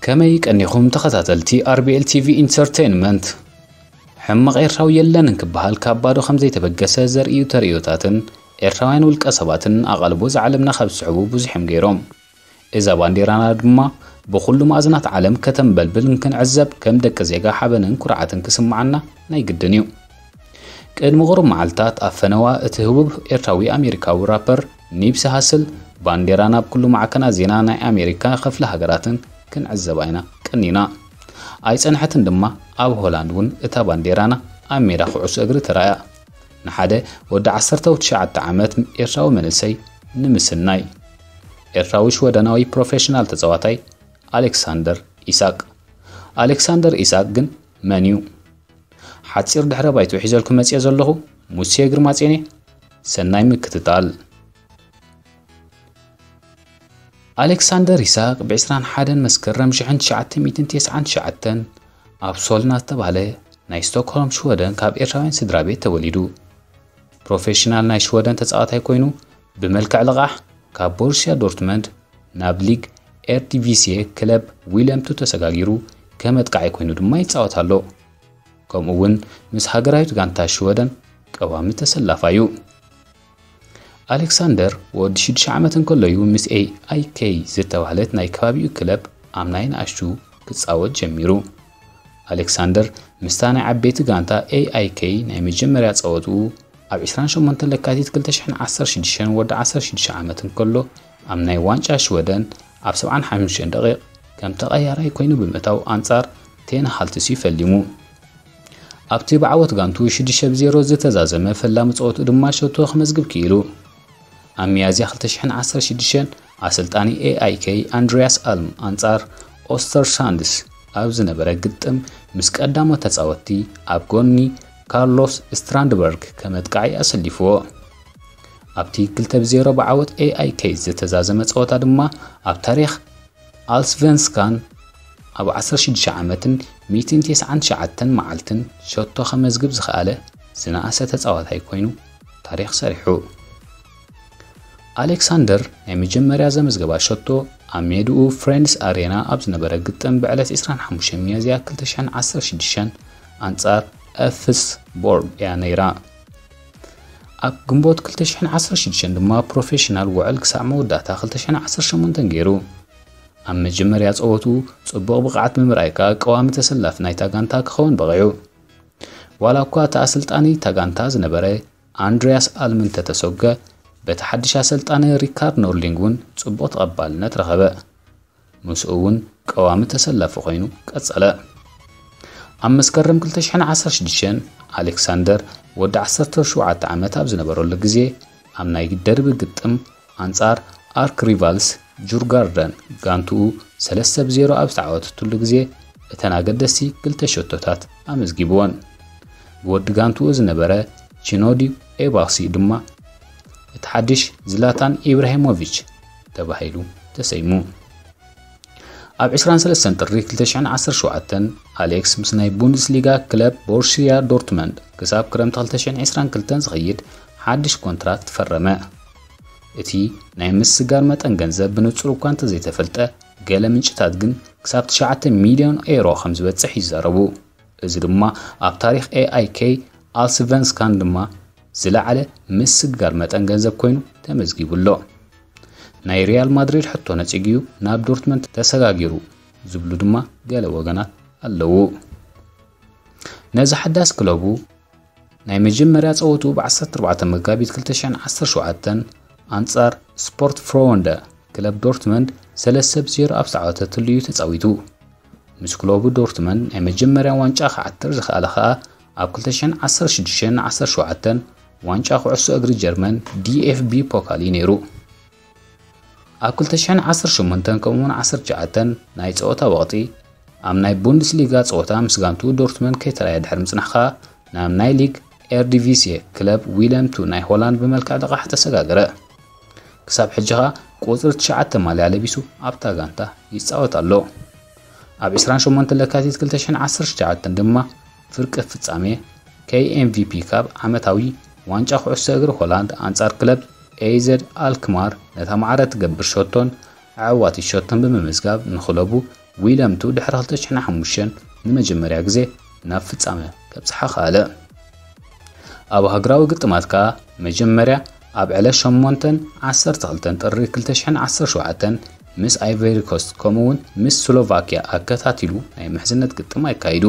ከመይ ቀኒኹም ተኸታተልቲ ኣር ቢ ኤል ቲ ቪ ኢንተርቴይንመንት? ሕማቕ ኤርትራዊ የለን እንክበሃል ካብ ባዶ ከም ዘይተበገሰ ዘርእዩ ተርእዮታትን ኤርትራውያን ውልቀ ሰባትን ኣቓልቦ ዝዓለምና ካብ ዝስሕቡ ብዙሕ እዮም ገይሮም። እዛ ባንዴራና ድማ ብኹሉ ማእዝናት ዓለም ከተንበልብል እንክንዕዘብ ከም ደቂ ዜጋ ሓበንን ኩርዓትን ክስምዓና ናይ ግድን እዩ። ቅድሚ ቁሩብ መዓልታት ኣብ ፈነዋ እቲ ህቡብ ኤርትራዊ ኣሜሪካዊ ራፐር ኒፕሲ ሃስል ባንዴራ ናብ ኩሉ ማዕከናት ዜና ናይ ኣሜሪካ ክፍለ ሃገራትን ክንዕዘባ ኢና ቀኒና። ኣይጸንሐትን ድማ ኣብ ሆላንድ እውን እታ ባንዴራና ኣብ ሜዳ ኩዕሶ እግሪ ተራእያ። ንሓደ ወዲ ዓሰርተ ትሽዓተ ዓመት ኤርትራዊ መንእሰይ ንምስናይ። ኤርትራዊ ሽወደናዊ ፕሮፌሽናል ተጻዋታይ ኣሌክሳንደር ኢሳቅ። ኣሌክሳንደር ኢሳቅ ግን መን እዩ? ሓጺር ድሕረ ባይትኡ ሒዘልኩም መጽየ ዘለኹ ሙሴ ግርማጼን እየ። ሰናይ ምክትታል። ኣሌክሳንደር ይስሐቅ ብ ዕስራን ሓደን መስከረም ሽሕን ትሽዓተ ሚእትን ተስዓን ትሽዓተን ኣብ ሶልና ዝተባህለ ናይ ስቶክሆልም ሽወደን ካብ ኤርትራውያን ስድራ ቤት ተወሊዱ። ፕሮፌሽናል ናይ ሽወደን ተጻዋታይ ኮይኑ ብመልክዕ ልቓሕ ካብ ቦሩስያ ዶርትመንድ ናብ ሊግ ኤርዲቪሲየ ክለብ ዊለምቱ ተሰጋጊሩ ከም ኣጥቃዒ ኮይኑ ድማ ይጻወት ኣሎ። ከምኡ እውን ምስ ሃገራዊት ጋንታ ሽወደን ቀዋሚ ተሰላፋ እዩ። ኣሌክሳንደር ወዲ ሽዱሽተ ዓመት እንከሎ እዩ ምስ ኤ ኣይ ኬ ዝተባህለት ናይ ከባቢኡ ክለብ ኣብ ናይ ንኣሽቱ ክጻወት ጀሚሩ። ኣሌክሳንደር ምስታ ናይ ዓበይቲ ጋንታ ኤ ኣይ ኬ ናይ መጀመርያ ጸወትኡ ኣብ ዕስራን ሸሞንተን ለካቲት ክልተ ሽሕን ዓሰርተ ሽዱሽተን ወዲ ዓሰርተ ሽዱሽተ ዓመት እንከሎ ኣብ ናይ ዋንጫ ሽወደን ኣብ ሰብዓን ሓሙሽተን ደቂቕ ከም ተቐያራይ ኮይኑ ብምእታው ኣንጻር ቴን ሃልትስ እዩ ፈሊሙ። ኣብቲ ብዓወት ጋንቱ ሽዱሽተ ብ ዜሮ ዝተዛዘመ ፈላሚ ጸወትኡ ድማ ሸቶ ክመዝግብ ክኢሉ። ኣብ ሚያዝያ ክልተ ሽሕን ዓሰርተ ሽዱሽተን ኣሰልጣኒ ኤ ኣይ ኬ ኣንድሪያስ ኣልም ኣንጻር ኦስተርሳንድስ ኣብ ዝነበረ ግጥም ምስ ቀዳሞት ተጻወትቲ ኣብ ጎኒ ካርሎስ ስትራንድበርግ ከም ኣጥቃዒ ኣሰሊፍዎ። ኣብቲ ክልተ ብ ዜሮ ብዓወት ኤ ኣይ ኬ ዝተዛዘመ ጸወታ ድማ ኣብ ታሪኽ ኣልስቨንስካን ኣብ ዓሰርተ ሽዱሽተ ዓመትን ሚእትን ተስዓን ትሽዓተን መዓልትን ሸቶ ከመዝግብ ዝኸኣለ ዝነኣሰ ተጻዋታይ ኮይኑ ታሪኽ ሰሪሑ። ኣሌክሳንደር ናይ መጀመርያ ዘመዝገባ ሸቶ ኣብ ሜድኡ ፍሬንድስ ኣሬና ኣብ ዝነበረ ግጥም ብዕለት ዕስራን ሓሙሽተን ሚያዝያ ክልተ ሽሕን ዓሰርተ ሽዱሽተን ኣንጻር ኤፍስ ቦርግ እያ ነይራ። ኣብ ግንቦት ክልተ ሽሕን ዓሰርተ ሽዱሽተን ድማ ፕሮፌሽናል ውዕል ክሳዕ መወዳእታ ክልተ ሽሕን ዓሰርተ ሸሞንተን ገይሩ። ኣብ መጀመርያ ጸወቱ ጽቡቕ ብቕዓት ብምርኣይ ከኣ ቀዋሚ ተሰላፊ ናይታ ጋንታ ክኸውን በቒዑ። ዋላ እኳ እቲ ኣሰልጣኒ እታ ጋንታ ዝነበረ ኣንድሪያስ ኣልም እንተተሰጎ፣ በቲ ሓድሽ ኣሰልጣኒ ሪካርድ ኖርሊንግ እውን ጽቡቕ ተቐባልነት ረኸበ። ምስኡ እውን ቀዋሚ ተሰላፊ ኮይኑ ቀጸለ። ኣብ መስከረም ክልተ ሽሕን ዓሰርተ ሽዱሽተን ኣሌክሳንደር ወዲ ዓሰርተ ሸውዓተ ዓመት ኣብ ዝነበረሉ ግዜ ኣብ ናይ ደርቢ ግጥም ኣንጻር ኣርክ ሪቫልስ ጁርጋርደን ጋንትኡ ሰለስተ ብ ዜሮ ኣብ ዝተዓወተትሉ ግዜ እተን ኣገደስቲ ክልተ ሸቶታት ኣመዝጊብወን። ብወዲ ጋንትኡ ዝነበረ ቺኖዲ ኤባሲ ድማ እቲ ሓድሽ ዝላታን ኢብራሂሞቪች ተባሂሉ ተሰይሙ። ኣብ ዕስራን ሰለስተን ጥሪ ክልተ ሽሕን ዓሰርተ ሸውዓተን ኣሌክስ ምስ ናይ ቡንደስሊጋ ክለብ ቦሩሲያ ዶርትመንድ ክሳብ ክረምቲ ክልተ ሽሕን ዕስራን ክልተን ዝኸይድ ሓድሽ ኮንትራክት ፈረመ። እቲ ናይ ምስጋር መጠን ገንዘብ ብንጹር እኳ እንተዘይተፈልጠ፣ ገለ ምንጭታት ግን ክሳብ ትሽዓተ ሚልዮን ኤሮ ከም ዝበጽሕ ይዛረቡ። እዚ ድማ ኣብ ታሪኽ ኤ ኣይ ኬ ኣልስቨንስካን ድማ ዝለዓለ ምስግጋር መጠን ገንዘብ ኮይኑ ተመዝጊቡ ኣሎ። ናይ ሪያል ማድሪድ ሕቶ ነጺጉ እዩ ናብ ዶርትመንድ ተሰጋጊሩ ዝብሉ ድማ ገለ ወገናት ኣለዉ። ነዚ ሓዳስ ክለቡ ናይ መጀመርያ ጸወትኡ ብ ዓሰርተ ኣርባዕተ መጋቢት ክልተ ሽሕን ዓሰርተ ሸውዓተን ኣንጻር ስፖርት ፍሮንደ ክለብ ዶርትመንድ ሰለስተ ብ ዜሮ ኣብ ዝተዓወተትሉ እዩ ተጻዊቱ። ምስ ክለቡ ዶርትመንድ ናይ መጀመርያ ዋንጫ ክዓትር ዝኸኣለ ኸኣ ኣብ ክልተ ሽሕን ዓሰርተ ሽዱሽተን ዓሰርተ ሸውዓተን ዋንጫ ኩዕሶ እግሪ ጀርመን ዲ ኤፍ ቢ ፖካል እዩ ነይሩ። ኣብ ክልተ ሽሕን ዓሰርተ ሸሞንተን ከምኡውን ዓሰርተ ትሽዓተን ናይ ጸወታ ወቕቲ ኣብ ናይ ቡንደስሊጋ ጸወታ ምስ ጋንቱ ዶርትመንድ ከይተራየ ድሕሪ ምጽናሕ ኸኣ ናብ ናይ ሊግ ኤርዲቪሲየ ክለብ ዊለምቱ ናይ ሆላንድ ብመልክዕ ልቓሕ ተሰጋገረ። ክሳብ ሕጂ ኸኣ ቁጽሪ ትሽዓተ ማልያ ለቢሱ ኣብታ ጋንታ ይጻወት ኣሎ። ኣብ ዕስራን ሸሞንተን ለካቲት ክልተ ሽሕን ዓሰርተ ትሽዓተን ድማ ፍርቂ ፍጻሜ ከይ ኤም ቪ ፒ ካብ ዓመታዊ ዋንጫ ኩዕሶ እግሪ ሆላንድ ኣንጻር ክለብ ኤ ዘድ ኣልክማር ነታ ማዕረ ትገብር ሸቶን ዓዋቲ ሸቶን ብምምዝጋብ ንክለቡ ዊለምቱ ድሕሪ ክልተ ሽሕን ሓሙሽተን ንመጀመርያ ግዜ ናብ ፍጻመ ከብጽሓ ከኣለ። ኣብ ሃገራዊ ግጥማት ከኣ መጀመርያ ኣብ ዕለት ሸሞንተን ዓሰርተ ክልተን ጥሪ ክልተ ሽሕን ዓሰርተ ሸውዓተን ምስ ኣይቨሪ ኮስት ከምኡውን ምስ ስሎቫኪያ ኣከታቲሉ ናይ ምሕዝነት ግጥም ኣካይዱ።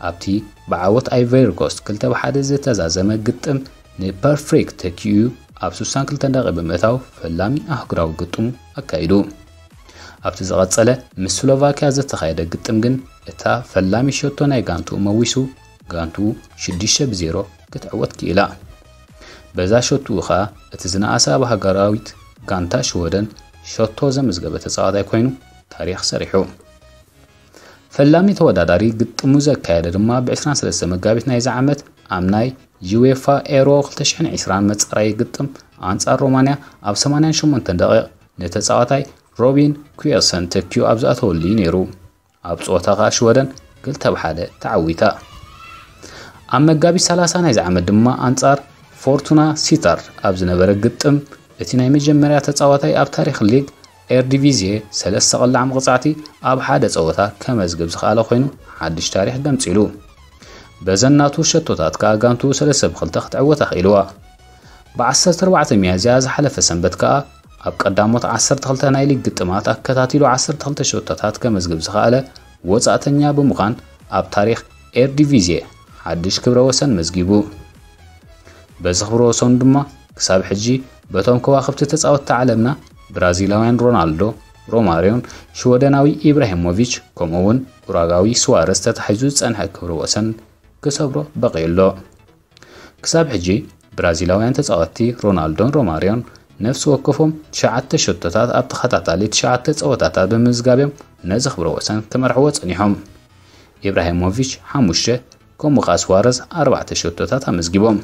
ኣብቲ ብዓወት ኣይቨሪ ኮስት ክልተ ብ ሓደ ዝተዛዘመ ግጥም ንፐርፍሪክ ተኪኡ ኣብ ስሳን ክልተን ደቂቕ ብምእታው ፈላሚ ኣህጉራዊ ግጥሙ ኣካይዱ። ኣብቲ ዝቐጸለ ምስ ስሎቫኪያ ዝተኻየደ ግጥም ግን እታ ፈላሚ ሸቶ ናይ ጋንትኡ መዊሱ ጋንትኡ ሽዱሽተ ብ ዜሮ ክትዕወት ክኢላ። በዛ ሸትኡ ኸኣ እቲ ዝነኣሰ ኣብ ሃገራዊት ጋንታ ሽወደን ሸቶ ዘመዝገበ ተጻዋታይ ኮይኑ ታሪኽ ሰሪሑ። ፈላሚ ተወዳዳሪ ግጥሙ ዘካየደ ድማ ብ ዕስራን ሰለስተን መጋቢት ናይዚ ዓመት ኣብ ናይ ዩኤፋ ኤሮ ክልተ ሽሕን ዕስራን መጻረዪ ግጥም ኣንጻር ሮማንያ ኣብ ሰማንያን ሸሞንተን ደቂቕ ንተጻዋታይ ሮቢን ኩየርሰን ተኪኡ ኣብ ዝኣተወሉ እዩ ነይሩ። ኣብ ጸወታ ከኣ ሽወደን ክልተ ብ ሓደ ተዓዊታ። ኣብ መጋቢት ሰላሳ ናይዚ ዓመት ድማ ኣንጻር ፎርቱና ሲታር ኣብ ዝነበረ ግጥም እቲ ናይ መጀመርያ ተጻዋታይ ኣብ ታሪኽ ሊግ ኤርዲቪዜ ሰለስተ ቀላዕ መቕጻዕቲ ኣብ ሓደ ጸወታ ከመዝግብ ዝኸኣለ ኮይኑ ሓድሽ ታሪኽ ገምጺሉ። በዘን ናቱ ሸቶታት ከኣ ጋንቱ ሰለስተ ብ ክልተ ክትዕወት ኣኽኢልዋ። ብ ዓሰርተ ኣርባዕተ ሚያዝያ ዝሓለፈ ሰንበት ከኣ ኣብ ቀዳሞት ዓሰርተ ክልተ ናይ ሊግ ግጥማት ኣከታቲሉ ዓሰርተ ክልተ ሸቶታት ከመዝግብ ዝኸኣለ ወጻእተኛ ብምዃን ኣብ ታሪኽ ኤርዲቪዜ ሓድሽ ክብረ ወሰን መዝጊቡ። በዚ ክብረ ወሰኑ ድማ ክሳብ ሕጂ በቶም ከዋኽብቲ ተጻወትቲ ዓለምና ብራዚላውያን ሮናልዶ፣ ሮማርዮን ሽወደናዊ ኢብራሂሞቪች ከምኡ እውን ኡራጋዊ ሱዋረዝ ተታሒዙ ዝጸንሐ ክብረ ወሰን ክሰብሮ በቒዑ ኣሎ። ክሳብ ሕጂ ብራዚላውያን ተጻወትቲ ሮናልዶን ሮማርዮን ነፍሲ ወከፎም ትሽዓተ ሸቶታት ኣብ ተኸታታሊ ትሽዓተ ጸወታታት ብምምዝጋብ እዮም ነዚ ክብረ ወሰን ክመርሕዎ ጸኒሖም። ኢብራሂሞቪች ሓሙሽተ፣ ከምኡ ከኣ ስዋረዝ ኣርባዕተ ሸቶታት ኣመዝጊቦም።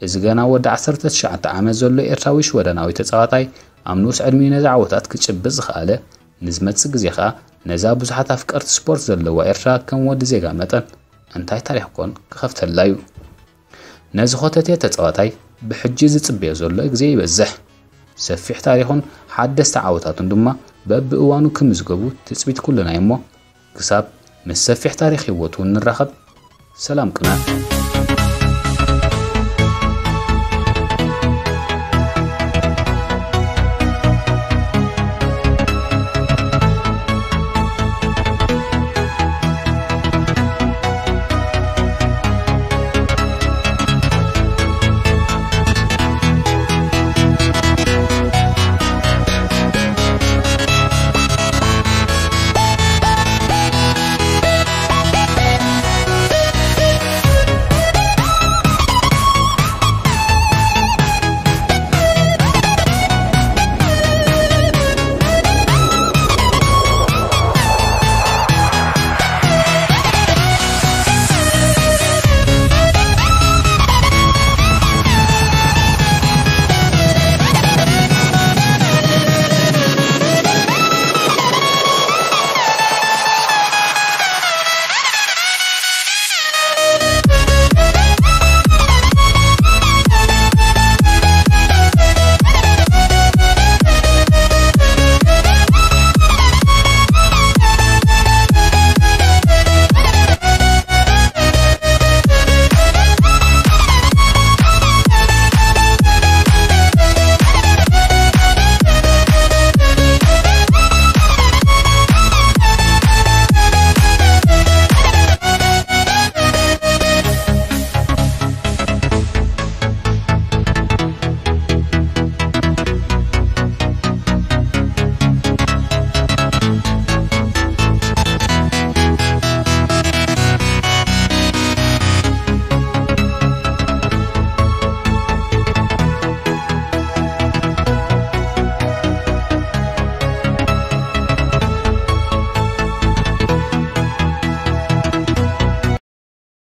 እዚ ገና ወዲ ዓሰርተ ትሽዓተ ዓመት ዘሎ ኤርትራዊ ሽወደናዊ ተጻዋታይ ኣብ ንኡስ ዕድሚኡ ነዚ ዓወታት ክጭብጥ ዝኸኣለ፣ ንዝመጽእ ግዜ ከኣ ነዛ ብዙሓት ኣፍቀርቲ ስፖርት ዘለዋ ኤርትራ ከም ወዲ ዜጋ መጠን እንታይ ታሪኽ ኮን ክኸፍተላ እዩ? ነዚ ኮተቴ ተጻዋታይ ብሕጂ ዝጽበዮ ዘሎ ግዜ ይበዝሕ። ሰፊሕ ታሪኹን ሓደስቲ ዓወታቱን ድማ በብእዋኑ ክምዝገቡ ትጽቢት ኩልና እዩ እሞ፣ ክሳብ ምስ ሰፊሕ ታሪኽ ህይወቱ ንራኸብ፣ ሰላም ቅነ።